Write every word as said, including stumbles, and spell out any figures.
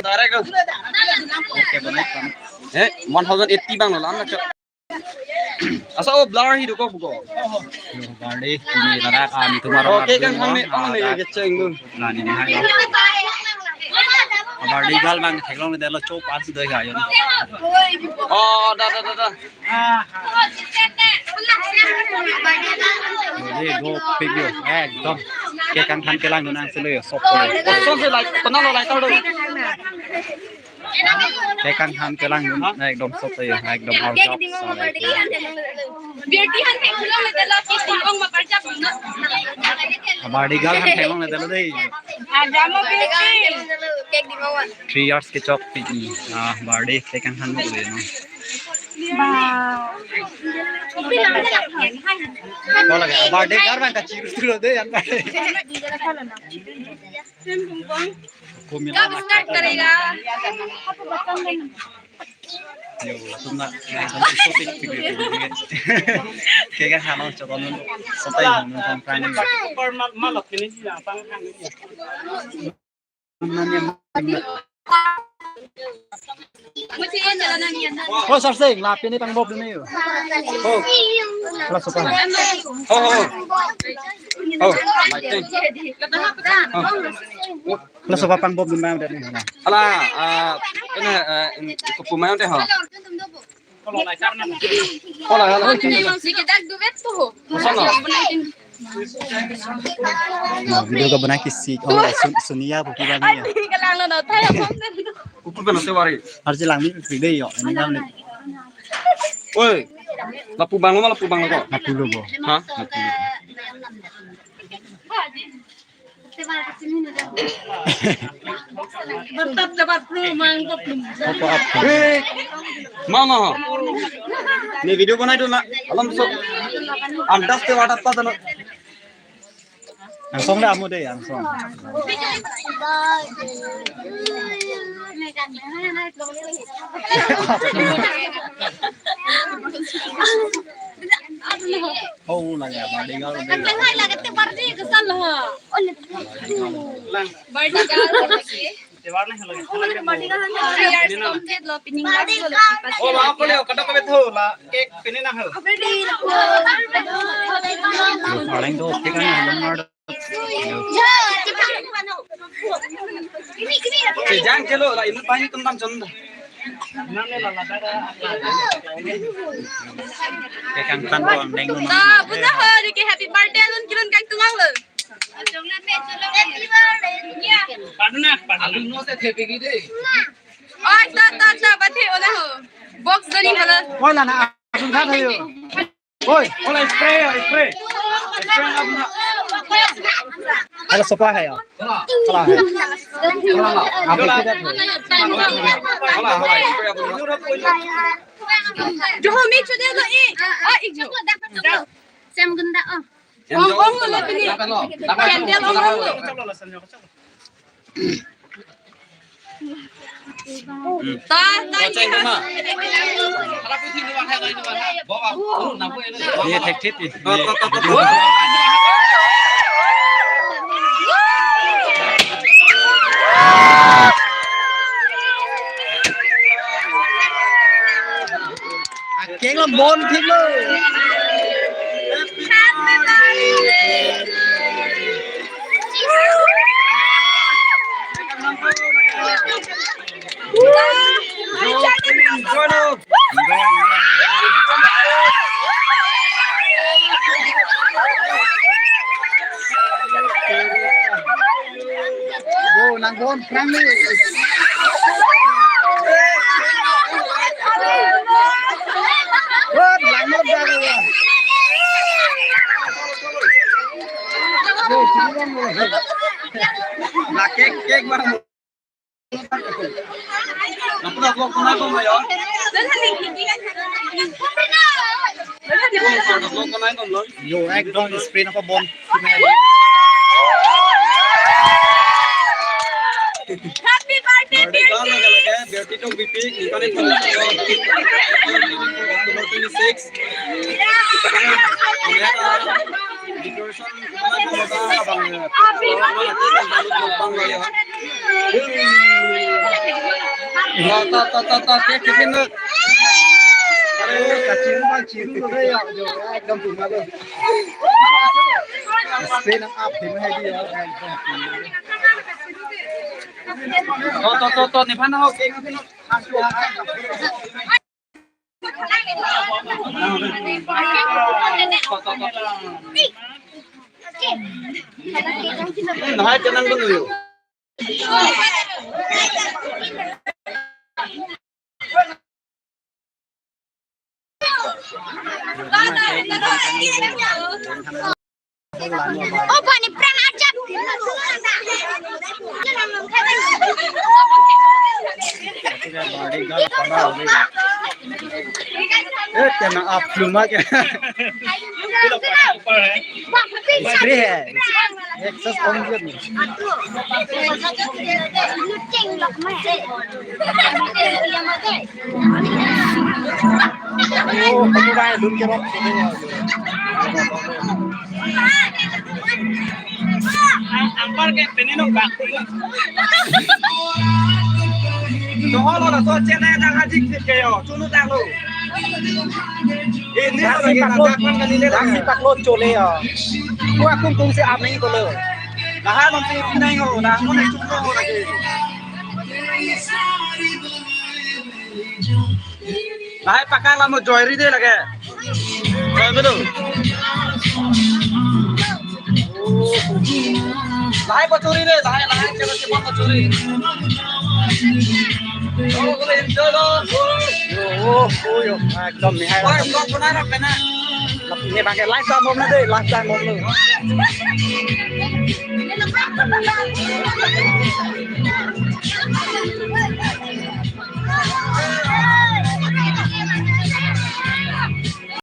Direct. Okay, bonai. Eh, one thousand eighty bang lo lam na chok. Asa o blur hi do ko buko. Yo, birthday, ini ladak kami tu maro. Okay, kan kami, kami keceng tu. Nah, ini hai. Birthday girl bang theklongledetlo, cho pass do ya, yo. Oh, da, da, da, da. Ye do pik yo, ekdom. Cake kangthan kelangdun nang selo yo, sop. Son se light, penang lo lighter do. Cake kangthan kelangdun, ekdom sop yo, ekdom hor jok. Beauty han theklongledetlo, cake dingong ma parjap. Birthday girl han theklongledetlo dei. Ajamo beauty. Cake dingong ma. Three years kechok pi. Ah, birthday cake kangthan mo dei no. Wow. Ko lage, birthday girl bang kachiru tu lo dei, yan. Kumi kab start karega? Yo, tum na, na, tum na, tum na, tum na, tum na. Cake kangthan lo, chokon lo, sotai hong, tum na, tum na. Ko sar sing, la pini pangbobdun yo. Oh. Laso pa. Oh, oh. Oh, I think. Oh. Laso pa pangbobdun ma dei. Hala, ah, ini, eh, ini, kepu ma dei ho. Hala, hala. Ini si kedak duet tu ho. Sana. Video ka bana kisi, oh, sun, suniya buki bani ya. Ani kalang lo na thaya pom den. Ukur bana se wari. Arje langmi video yo, ini kan. Oi. Lapu bang lo ma, lapu bang lo ko? Lapu lo bo. Ha? Lapu lo. Bertap dapat pro mangkop. Opo ap? Eh, mana? Ni video banai dulu na. Alam so. Andas te wadat pa sana. Angsong da amo dei, angsong. Oh, lagi apa? Tinggal, tinggal. Ang lahat lagi te party kesal ha. Party ka. Three years complete lo, pining last lo. Oh, la, apa le? Kada ka betho la. Cake pini na ho. Paling do, cake na ho. Sejang kelo la, ini paling tentang contoh. Cake kangthan ko, neng. Ta, bunda ho, dike happy birthday alun kilun kangtung ang lo. Happy birthday. Paduna, paduna. Alun no se thepi ki dei. Oh, ta, ta, ta, bathe ola ho. Box doni hala. Oi, la na, asun kha thayo. Oi, ola spray, spray. Spray na, na. Hala sopa hai ya. Hala hai. Hala, hala. Apo kita tu. Hala, hala, spray apo. Jo ho mi chude lo i. Ah, ik jo. Sem gunda oh. Ong, ong lo pini. Candle ong, ong lo. Ta, ta, ta, ceng ya. Kena. Ye thek thit. Akeng lo bon thik lo. Bo, nang bon, prang ni. Bo, nang bon, prang ni. Bo, sini kan, bo. Na cake, cake, bang. Nampuna vlog banai bom ya. Nampuna vlog banai bom lo. Yo, ekdom sprint apa bom. Happy birthday, Birthday girl, Beauty. Lagi, lagi, Beauty dong, Bipi, ini kan itu. Twenty-six. Decoration. Happy birthday. Ta, ta, ta, ta, ta, cek, cek, cek. Are, kachiru bang chiru lo dei ya, jo, ekdom puma lo. Screen ang up din hai di ya, ekdom puma lo. To, to, to, to, nephan ho, cek. To, to, to. Lahai chenang dun yo. Oh, pani pran ajat. Eh, kena up luma ke. Free hai. Access kong jat ni. Oh, kamu bai dun ke rok. Ang, ang parke pinino bak. Dohol lo so chene na haji kit ke yo. Chunu ta lo. Ini lagi paklo, lagi paklo chole yo. Ko akung kung si ameng ko lo. Laha non si pinai ngo, na mo na chungko lagi. Lahai pakak lamo joiri de lage. Joiri do. Lahai pachuri de, lahai, lahai chelo chelo pachuri. Oh, kole enjoy lo. Yo, oh, oh, yo, ekdom nihai. Oi, vlog bana raha hai na. Ne bang ke live ta mom na de, live ta mom lo.